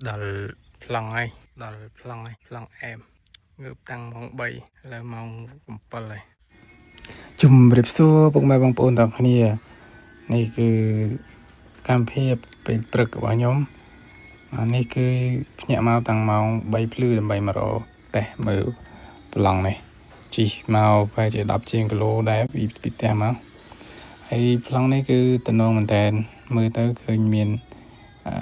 ដល់ប្លង់ហើយដល់ប្លង់ហើយប្លង់អែមងើបតាំងម៉ោង3ឥឡូវម៉ោង7ហើយជំរាបសួរពុកម៉ែបងប្អូនទាំងគ្នានេះគឺសកម្មភាពពេលព្រឹករបស់ខ្ញុំអានេះគឺភ្ញាក់មកតាំងម៉ោង3ភ្លឺដើម្បីមករកតេស្តមើលប្លង់នេះជិះមកប្រហែលជា10ជាងគីឡូដែរពីផ្ទះមកហើយប្លង់នេះគឺតំណងមែនតើមើលទៅឃើញមានអឺ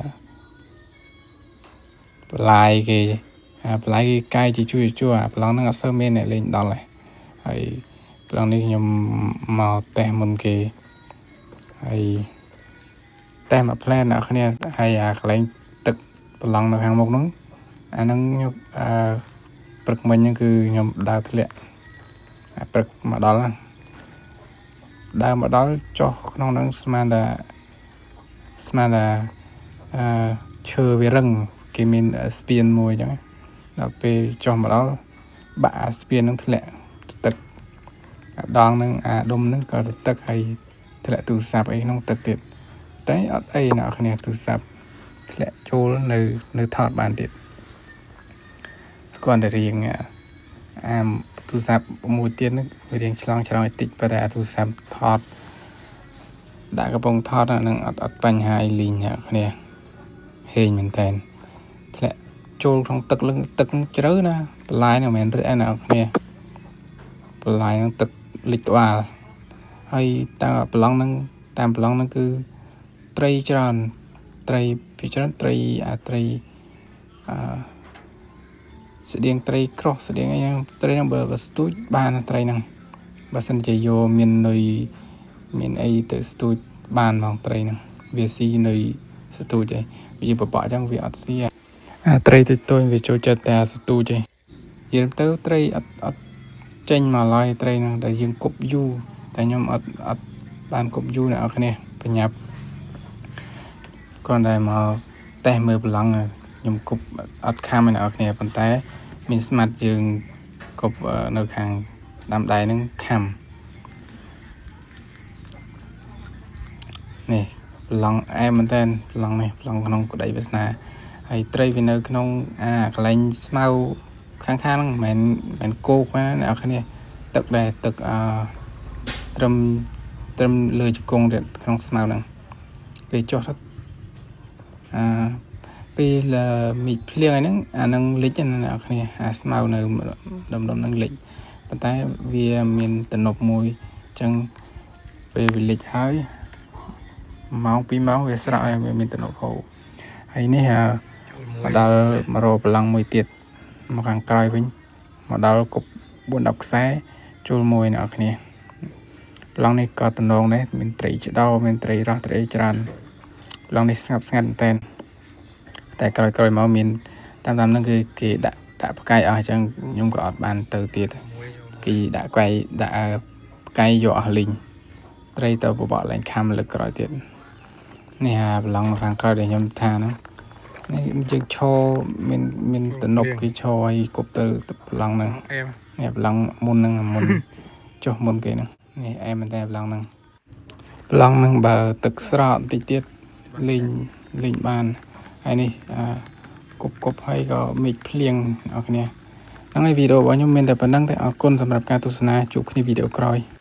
បន្លាយគេអាបន្លាយគេកាយជាជួយជួអាប្លង់ហ្នឹងអត់សូវមានអ្នកលេងដល់ទេហើយប្លង់នេះខ្ញុំមកតេស្តមុនគេហើយតេស្តមួយផ្លែអ្នកគ្នាហើយអាកន្លែងទឹកប្លង់នៅខាងមុខហ្នឹងអាហ្នឹងខ្ញុំអឺព្រឹកមិញហ្នឹងគឺខ្ញុំដើរធ្លាក់អាព្រឹកមកដល់ហ្នឹងដើរមកដល់ចុះក្នុងហ្នឹងស្មានថាស្មានថាអឺឈើវារឹងគេមានស្ពានមួយអញ្ចឹងដល់ពេលចុះមកដល់បាក់អាស្ពានហ្នឹងធ្លាក់ទឹកអាដងហ្នឹងអាដុំហ្នឹងក៏ទៅទឹកហើយធ្លាក់ទូរស័ព្ទអីក្នុងទឹកទៀតតែអត់អីអ្នកគ្នាទូរស័ព្ទធ្លាក់ចូលនៅថតបានទៀតគ្រាន់តែរៀងអាទូរស័ព្ទមួយទៀតហ្នឹងវារៀងឆ្លងច្រោយតិចប៉ុន្តែអាទូរស័ព្ទថតដាក់កំពុងថតហ្នឹងអត់បញ្ហាអីលីងអ្នកគ្នាហេងមែនតើធ្លាក់ចូលក្នុងទឹកលឹងទឹកជ្រៅណាបន្លាយហ្នឹងមិនមែនរះអ្នកគ្នាបន្លាយហ្នឹងទឹកលិចក្បាលហើយតាមប្រឡងហ្នឹងតាមប្រឡងហ្នឹងគឺត្រីច្រើនត្រីពីច្រើនត្រីអាត្រីអឺស្តៀងត្រីក្រោះស្តៀងអីហ្នឹងត្រីហ្នឹងបើស្ទូចបានត្រីហ្នឹងបើសិនជាយកមាននុយមានអីទៅស្ទូចបានហ្មងត្រីហ្នឹងវាស៊ីនុយស្ទូចឯងវាបបកអញ្ចឹងវាអត់ស៊ីអាត្រីតូចៗវាចូលចិត្តតែស្ទូចឯងនិយាយទៅត្រីអត់ចេញមកឡើយត្រីហ្នឹងដែលយើងគប់យូរតែខ្ញុំអត់បានគប់យូរអ្នកនរគ្នាបញ្ញាប់គ្រាន់តែមកតេស្តមើលប្រឡងខ្ញុំគប់អត់ខាំឯអ្នកនរគ្នាប៉ុន្តែមានស្មាត់យើងគប់នៅខាងស្ដាំដៃហ្នឹងខាំនេះប្រឡងអែមមែនតើប្រឡងនេះប្រឡងក្នុងក្តីវាសនាហើយត្រីវានៅក្នុងអាកន្លែងស្មៅខាងៗហ្នឹងមិនមែនគោកណាអ្នកនរគ្នាទឹកដែរទឹកអឺត្រឹមត្រឹមលើជង្គង់ទៀតក្នុងស្មៅហ្នឹងពេលចុះទៅអាពេលមីភ្លៀងហ្នឹងអានឹងលិចណាអ្នកនរគ្នាអាស្មៅនៅដុំៗហ្នឹងលិចប៉ុន្តែវាមានទំនប់មួយអញ្ចឹងពេលវាលិចហើយម៉ោង2ម៉ោងវាស្រក់ហើយវាមានទំនប់ហូរហើយនេះមកដល់មករកប្រឡងមួយទៀតមកខាងក្រោយវិញមកដល់គប់4 10ខ្សែចូលមួយអ្នកនរគ្នាប្រឡងនេះក៏តំណងដែរមានត្រីឆ្ដោមានត្រីរស់ត្រីច្រើនប្រឡងនេះស្ងប់ស្ងាត់មែនតើតែក្រោយៗមកមានតាមហ្នឹងគឺគេដាក់ផ្កាយអស់អញ្ចឹងខ្ញុំក៏អត់បានទៅទៀតគេដាក់ផ្កាយដាក់ផ្កាយយកអស់លីងត្រីទៅបបកឡើងខំលើក្រោយទៀតនេះអាប្រឡងនៅខាងក្រោយដែលខ្ញុំថាហ្នឹងនេះយើងឈរមានទំនប់គេឈរឲ្យគប់ទៅប្រឡងហ្នឹងនេះប្រឡងមុនហ្នឹងមុនចុះមុនគេហ្នឹងនេះអែមមែនតើប្រឡងហ្នឹងប្រឡងហ្នឹងបើទឹកស្រកបន្តិចទៀតលេងបានហើយនេះអាគប់ហើយក៏មេឃភ្លៀងអ្នកគ្នាហ្នឹងហើយវីដេអូរបស់ខ្ញុំមានតែប៉ុណ្្នឹងទេអរគុណសម្រាប់ការទស្សនាជួបគ្នាវីដេអូក្រោយ។